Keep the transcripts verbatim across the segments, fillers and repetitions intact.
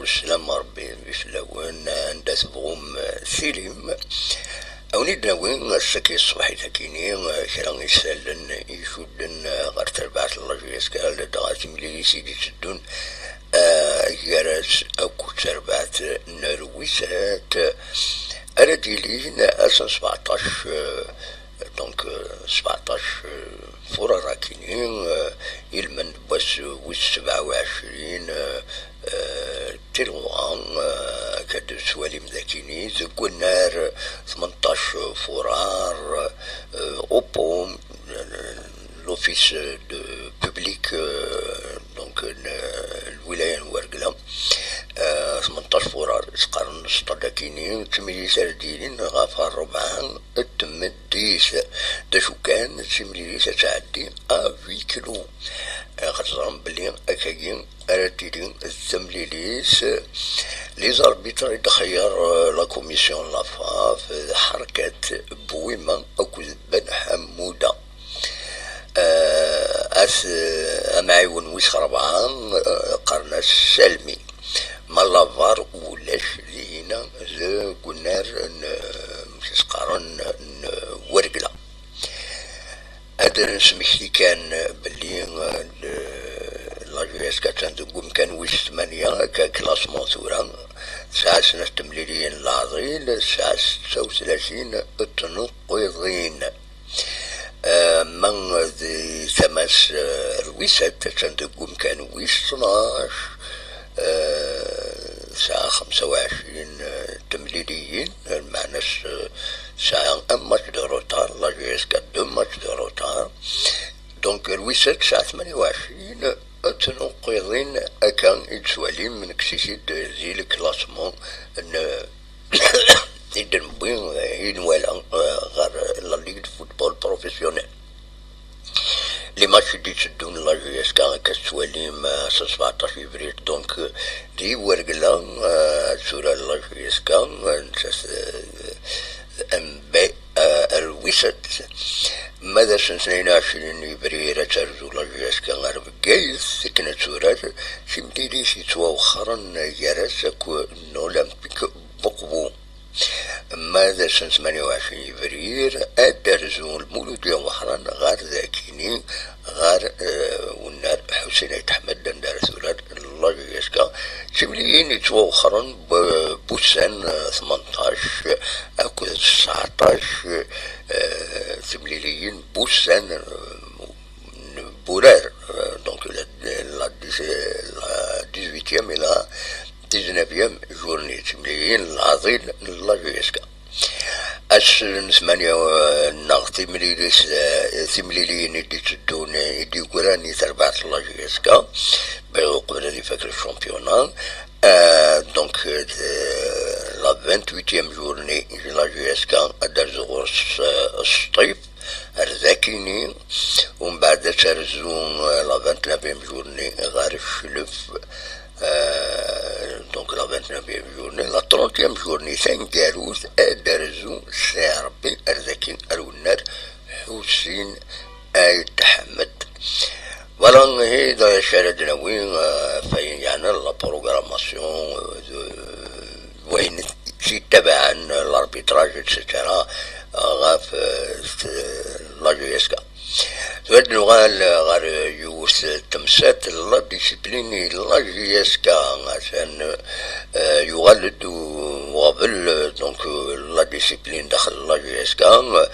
Sslam n Ṛebbi fell-awen, anda tebɣum tilim. A wen-id-nawi ass-agi ṣṣbeḥ-agi-ni kra n yisallen icudden ɣer terbaɛt n la J S K, ladɣa timlilit i d-iteddun, ah, gar-as akked terbaɛt n Rwisat, ara d-yilin ass n sbeɛṭac, eh, donc, eh, sbeɛṭac, eh, furar akini, eh, ilmend n wass wis sebɛa u ɛecrin, eh, eh, Tilɣa, eh, akka d-tettwalim d akini, deg unnar tmenṭac furar, eh, Oppo, eh, l'Office de Public, eh, donc, n lwilaya n Wergla, eh, tmenṭac furar, s-qqaren s ṭṭad akini, d timlilit ara d-yilin ɣef ṛṛebɛa n tmeddit. D acu kan, d timlilit ad tɛeddi à huis clos. Eh, xaṭer ẓran belli akkagi ara d-tili d tamlilit. Les arbitres i d-xeyyer, eh, la commission n la FAF, d Ḥerkat Bouima akked Ben Ḥammuda. Eh, at, eh, amɛiwen wis ṛebɛa, eh, qqaren-as Salmi. Ma la var ulac dina deg unnar n, eh, amek i s-qqaren, n Wergla. Ad nesmekti kan belli, eh, la J S K attan deg umkan wis tmanya, akka classement tura. Tesɛa snat temliliyin leɛḍil, tesɛa setta u tlatin tnuqiḍin. Eh, ma di tama-s, eh, Rwisat, attan deg umkan wis tnac, eh, tesɛa xemsa u ɛecrin, eh, temliliyin, lmeɛna-s, eh, tesɛa un match de retard, la J S K deux matchs de retard. Donc, Rwisat tesɛa tmanya u ɛecrin, tnuqiḍin akka i d-tettwalim, nekkes-it-id di le classement n, i d-newwi, i nwala, eh, ɣer la Ligue de football professionnel. Les matchs i d-itteddun la J S K akka tettwalim, eh, ass n sbeɛṭac yebrir, donc, eh, di Wergla, eh, ad turar la J S K, eh, nettat, eh, M B, eh, Rwisat. Ma d ass n tnayen u ɛecrin yebrir ad terzu la J S K ar Bgayet, akken ad turar timlilit yettwawexxren gar-as akked Olympique Bokbo. Ma d ass n tmanya u ɛecrin yebrir, ad d-rzu Lmuludya Weḥran ɣer dakini, ɣer, eh, unnar Ḥusin Ayt Ḥmed, anda ara turar la J S K. Timliliyin yettwawexxren b-, bussan, eh, tmenṭac akked tseɛṭac, eh, timliliyin bussan, eh, n wurar, euh, donc la, la dix-, la dix-huitième et la dix-neuvième journée, timliliyin leɛḍil n la J S K. Ass n tmanya, euh, neɣ timlilit, euh, timliliyin i d-itteddun, i d-yegran i terbaɛt n la J S K, uqbel ad ifak le championnat. Euh, donc, euh, la vingt-huitième journée, la J S K ad d-terzu ɣur-s, euh, Sṭif, ar dakini, umbeɛd ad terzu, euh, la vingt-neuvième journée ɣer Cclef, euh, donc la vingt-neuvième journée, la trentième journée, taneggarut, ad d-terzu Serbi, ar daki, ar unnar Ḥusin Ayt Ḥmed. Voilà, ihi d acu ara d-nawi, euh, ɣef wayen yeɛnan la programmation, euh, de, d wayen yettabaɛen l'arbitrage, et cetera, ɣef, euh, s-, la J S K. Tura ad nuɣal ɣer yiwet n temsalt, la discipline i la J S K. Atan, euh, yuɣal-d u-, uɣbel, euh, donc, euh, la discipline daxel la J S K, euh,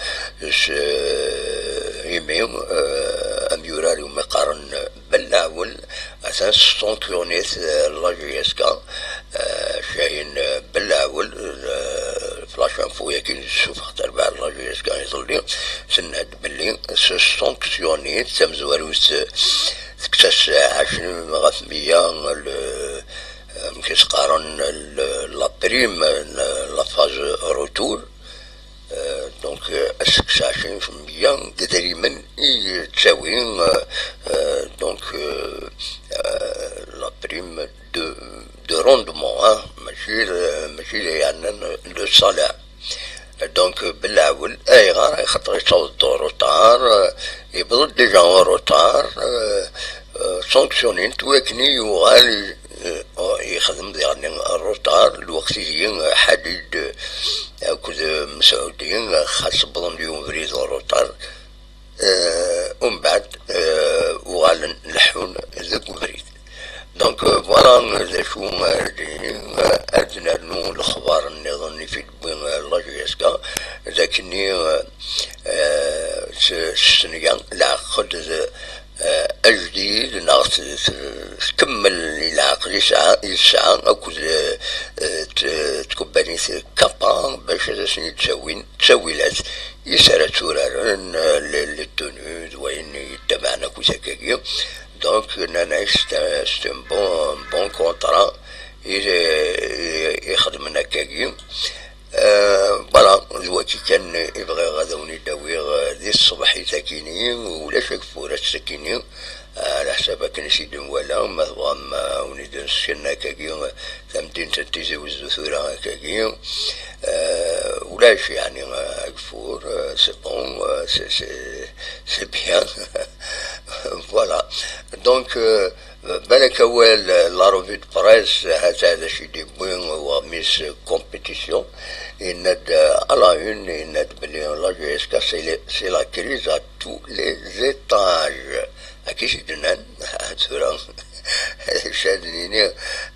s-, euh, imi, euh, amyurar iwumi qqaren Bellaɛwel, atan ssanksyunit, euh, la J S K, euh, Cahin, euh, Bellaɛwel, euh, Flash Info yakin tessufeɣ-d ar beɛd la J S K iḍelli, tenna-d belli ssanksyunit tamezwarut, tekkes-as ɛecrin ɣef meyya, le, amek i s-qqaren, le, la prime, la, la phase retour. Euh, donc, euh, ad tekkes ɛecrin ɣef meyya n yedrimen i yettawi, euh, euh, donc, euh, euh, la prime de, de rendement, hein, mačči, euh, mačči d ayen yeɛnan le salaire. Donc, Bellaɛwel, ayɣer? Axaṭer yettaweḍ-d en retard, euh, yewweḍ-d déjà en retard, euh, euh, sanksyunit-t wakken i yuɣal, euh, yexdem Diɣen, rrutar, lweqt-agi, Ḥadid akked Mesɛudi, xas wwḍen-d i ubrid n rrutar, eh, umbeɛd, eh, uɣalen leḥḥun deg ubrid. Donc, euh, voilà, d acu ara d-iniɣ, ad d-nernu lexbar nniḍen i fi d-tewwi, euh, la J S K, d akken, euh, euh, s-, s-, ssenya, leɛqed, euh, ajdid, neɣ t-, t-, tkemmel i leɛqed yesɛa, yesɛa akked, euh, euh, t-, tkebbanit Kappa, bac ad asen-id-ttawin ttawilat is ara tturaren, euh, les, les tenues d wayen yettabaɛen akk akkagi. Donc, nnan-ak, c'est un, c'est un bon, bon contrat i, i, i xedmen akkagi. Euh, voilà, d wagi kan i bɣiɣ ad awen-id-awiɣ, euh, di tṣebḥit-akini, ulac ageffur ass-akini, euh, ɛla ḥsab akken i s-id-nwala, ma tebɣam, euh, ad awen-id-nessken akkagi, euh, tamdint n Tizi Wezzu tura akkagi, euh, ulac, yeɛni, euh, ageffur, euh, c'est bon, euh, c'est, c'est, c'est bien. Voilà. Donc, euh, balak awal, euh, la revue de presse, hata d acu i d-yewwi uɣmis compétition, yenna-d, euh, à la une, yenna-d belli la J S K, c'est le-, c'est la crise à tous les étages. Akka i s-d-nnan, tura, acu ad nini,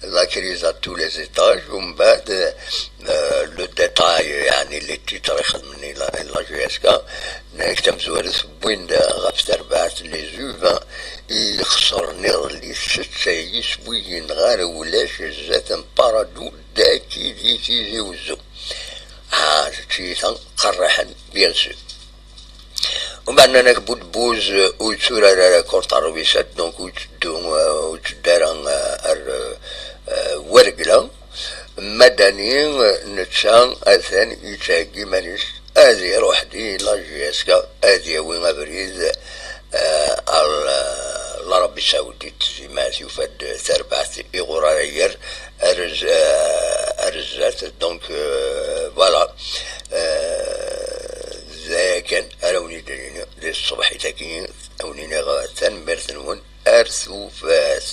la crise à tous les étages, umbeɛd, euh, le détail, yeɛni les titres i xedmen la, la J S K, nekk tamezwarut wwin-d ɣef terbaɛt les U vingt i ixesren iḍelli setta yiswiyen ɣer ulac zdat n Paradou daki di Tizi Wezzu. Ah, d tiyita qerriḥen, bien sûr. Umbeɛd nnan-ak Budbuz, euh, ur yetturar ara contre Arwisat, donc ur yetteddu, euh, ur yetteddu ara, euh, ar, euh, euh, Wergla. Madani, euh, netta atan yettheggi iman-is ad iruḥ di la J S K, ad yawi abrid, euh, ar, euh, l'Arabie Saoudite, imi yufa-d tarbaɛt iɣur ara yerr ar z-, euh, ar zdat. Donc, euh, voilà. Euh, d aya kan ara wen-id-nini di tṣebḥit-agi, ad wen-iniɣ tanemmirt-nwen, ar tufat.